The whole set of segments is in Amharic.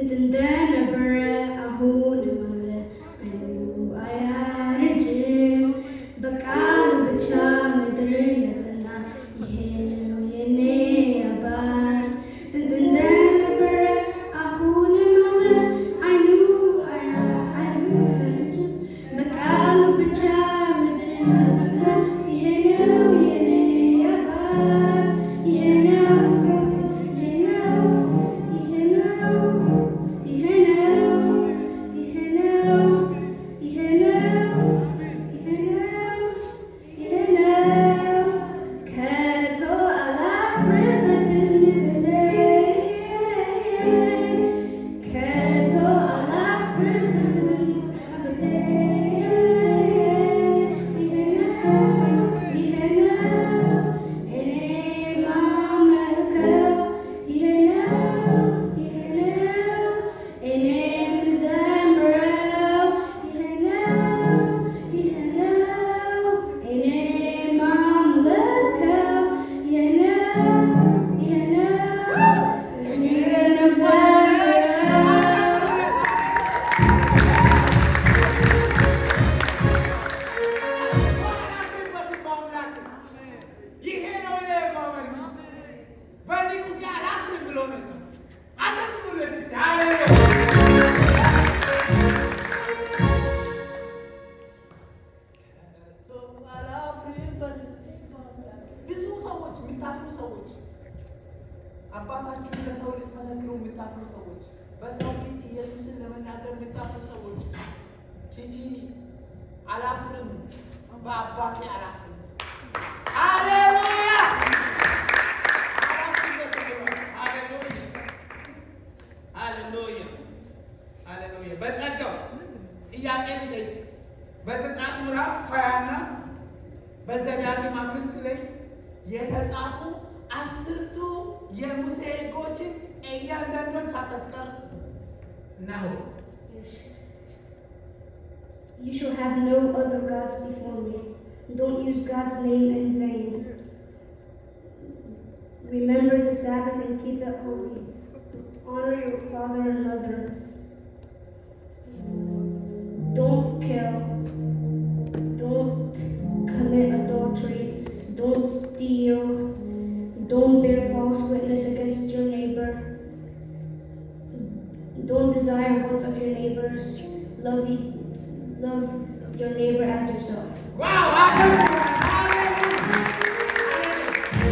ጥንት እንደነበረ አሁንም አለ፣ ዓይኑ አያረጅም። በቃሉ ብቻ ምድርን ያጸና ይሄ ነው የኔ አባት። ጥንት እንደነበረ አሁንም አለ፣ ዓይኑ አያረጅም። በቃሉ ብቻ ምድርን ያጸና ይሄ ነው የኔ አባት። ይሄ ነው፣ ይሄ ነው፣ ይሄ ነው፣ ይሄ ነው፣ ይሄ ነው፣ ይሄ ነው፣ ይሄ ነው፣ ይሄ ነው። ከቶ አላፍርበትም ንጉሴ፣ ከቶ አላፍርበትም አባቴ። ይሄ ነው፣ ይሄ ነው እኔ የማመልከው፣ ይሄ ነው፣ ይሄ ነው እኔ የምዘምረው፣ ይሄ ነው፣ ይሄ ነው እኔ የማመልከው፣ ይሄ ነው፣ ይሄ ነው እኔ የምዘምረው። አላፍርበትም በአምላክ። ይሄ ነው እኔ የማመልከው። በንጉሴ አላፍርም ብሎ ነው። አጨብጭቡለት እስቲ፣ ሃሌሉያ። ከቶ አላፍርበትም። ብዙ ሰዎች፣ የምታፍሩ ሰዎች፣ አባታችሁን ለሰው ልትመሰክሩ የምታፍሩ ሰዎች፣ በሰው ፊት ኢየሱስን ለመናገር የምታፍሩ ሰዎች፣ ቺቺ አላፍርም፣ በአባቴ አላፍርም። ሃሌሉያ፣ አላፍርበትም ብሏል። ሃሌሉያ፣ ሃሌሉያ፣ ሃሌሉያ። በጸጋው ጥያቄ ልጠይቅ። በዘጸአት ምዕራፍ 20ና በዘዳግም 5 ላይ የተጻፉ 10ቱ የሙሴ ሕጎችን እያንዳንዷን ሳታስቀር ናሆ። You shall have no other gods before me. Don't use God's name in vain. Remember the Sabbath and keep it holy. Honor your father and mother. Don't kill. Don't commit adultery. Don't steal. Don't bear false witness against your neighbor. Don't desire what's of your neighbor's. Love your neighbor as yourself. Wow! ሃሌሉያ!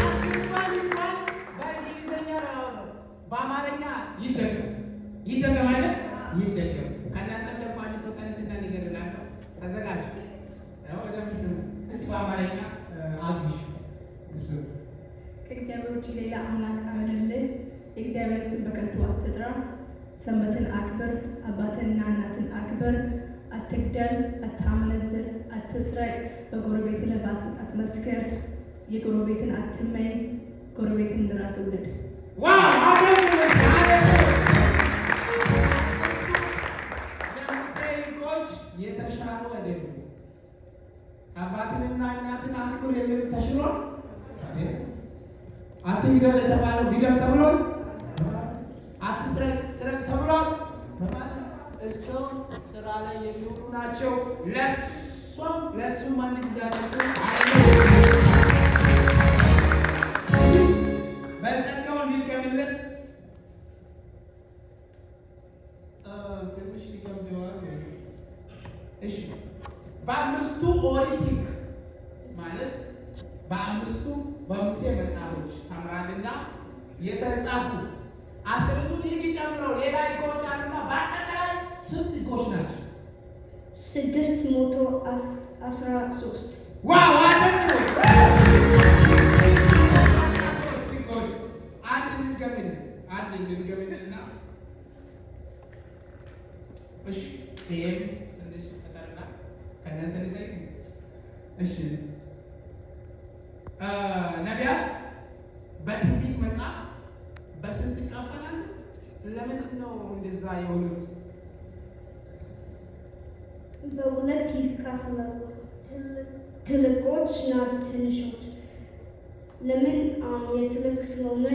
አስርቷን በእንግሊዝኛ ነው ያወራው። በአማርኛ ይደገም፣ ይደገም አይደል? ይደገም። ከእናንተም ደግሞ አንድ ሰው ተነስና ንገር እላለሁ። ተዘጋጁ። ያው በደንብ ስሙ። እስቲ በአማርኛ አግሽ እሱ። ከእግዚአብሔር ውጭ ሌላ አምላክ አይሁንልህ። የእግዚአብሔር ስም በከንቱ አትጥራ። ሰንበትን አክብር። አባትንና እናትን አክብር። አትግደል፣ አታመንዝር፣ አትስረቅ፣ በጎረቤትህ ላይ በሐሰት አትመስክር፣ የጎረቤትህን አትመኝ፣ ጎረቤትህን እንደ ራስህ ውደድ። Wow! ሃሌሉያ! ሃሌሉያ! የሙሴ ሕጎች የተሻሩ አይደሉም። አባትንና እናትን አክብር የሚል ተሽሯል። አትግደል የተባለው ግደል ተብሏል። አትስረቅ ስረቅ ተብሏል። እስካሁን ስራ ላይ የሚውሉ ናቸው። ለሷም ለሱም አንድ ጊዜ አላቸው። በጸጋው እንዲድገምለት ትንሽ ይከብደዋል። እሺ፣ በአምስቱ ኦሪት ማለት በአምስቱ በሙሴ መጽሐፎች ታምራልና የተጻፉ 10ቱን ሕግ ጨምረው ሌላ ሕጎች አሉና በአጠቃላይ ስንት ሕጎች ናቸው? 613። Wow! አጨብጭቡ። 13 ሕጎች። አንድ እንድገምልህ፣ አንድ እንድገምልህና እሺ፣ ይሄም ትንሽ ፈጠርና ከእናንተ ልጠይቅ። እሺ፣ ነቢያት በትንቢት መጽሐፍ በስንት ይካፈላሉ? ለምንድን ነው እንደዛ የሆኑት? በሁለት ይካፈላሉ፣ ትልቆች እና ትንሾች። ለምን የትልቅ ስለሆነ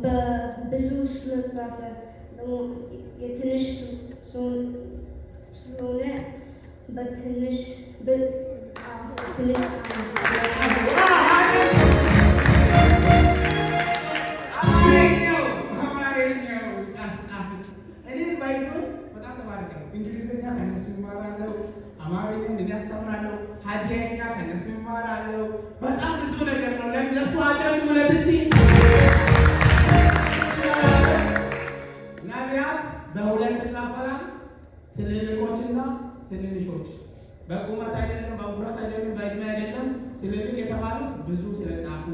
በብዙ ስለጻፈ ደግሞ የትንሽ ስለሆነ በትንሽ ትንሽ። አማርኛው አማርኛው ጣፍጣፍጥ። እኔ ባይዘው በጣም ተባርካለሁ። እንግሊዝኛ ከነሱ ይማራለሁ፣ አማርኛ እኔ አስተምራለሁ፣ ሀዲያኛ ከነሱ ይማራለሁ። በጣም ብዙ ነገር ነው። ለእነሱ አጨብጭቡለት እስቲ። ነቢያት በሁለት ይካፈላል፣ ትልልቆችና ትንንሾች። በቁመት አይደለም፣ በውፍረት አይደለም፣ በእድሜ አይደለም። ትልልቅ የተባሉት ብዙ ስለጻፉ።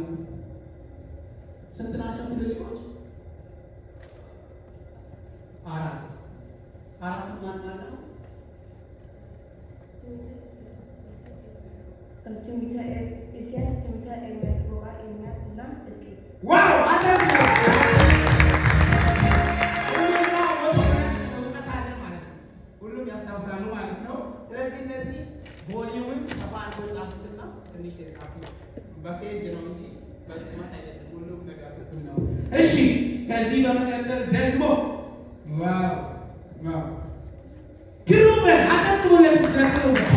ስንት ናቸው ትልልቆች? አራት። አራቱ ማን ማን ነው? ትንቢተ ኢሳይያስ፣ ትንቢተ ኤርምያስ፣ ሰቆቃ ኤርምያስ እና ሕዝቅኤል። Wow! ሁሉም ጋር እውቀት አለ ማለት ነው። ሁሉም ያስታውሳሉ ማለት ነው። ስለዚህ እነዚህ volume ን ሰፋ አድርጎ ጻፉትና ትንሽ የጻፉት በ page ነው እንጂ በቁመት አይደለም። ሁሉም ነገር እኩል ነው። እሺ፣ ከዚህ በመቀጠል ደግሞ wow wow፣ ኪሩቤል፣ አጨብጭቡለት ለኪሩቤል።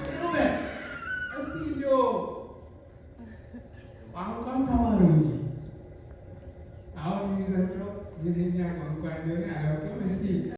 ኪሩቤል፣ እስቲ እንዲያው ቋንቋም ተማሩ እንጂ አሁን የሚዘምረው ምንኛ ቋንቋ እንደሆነ።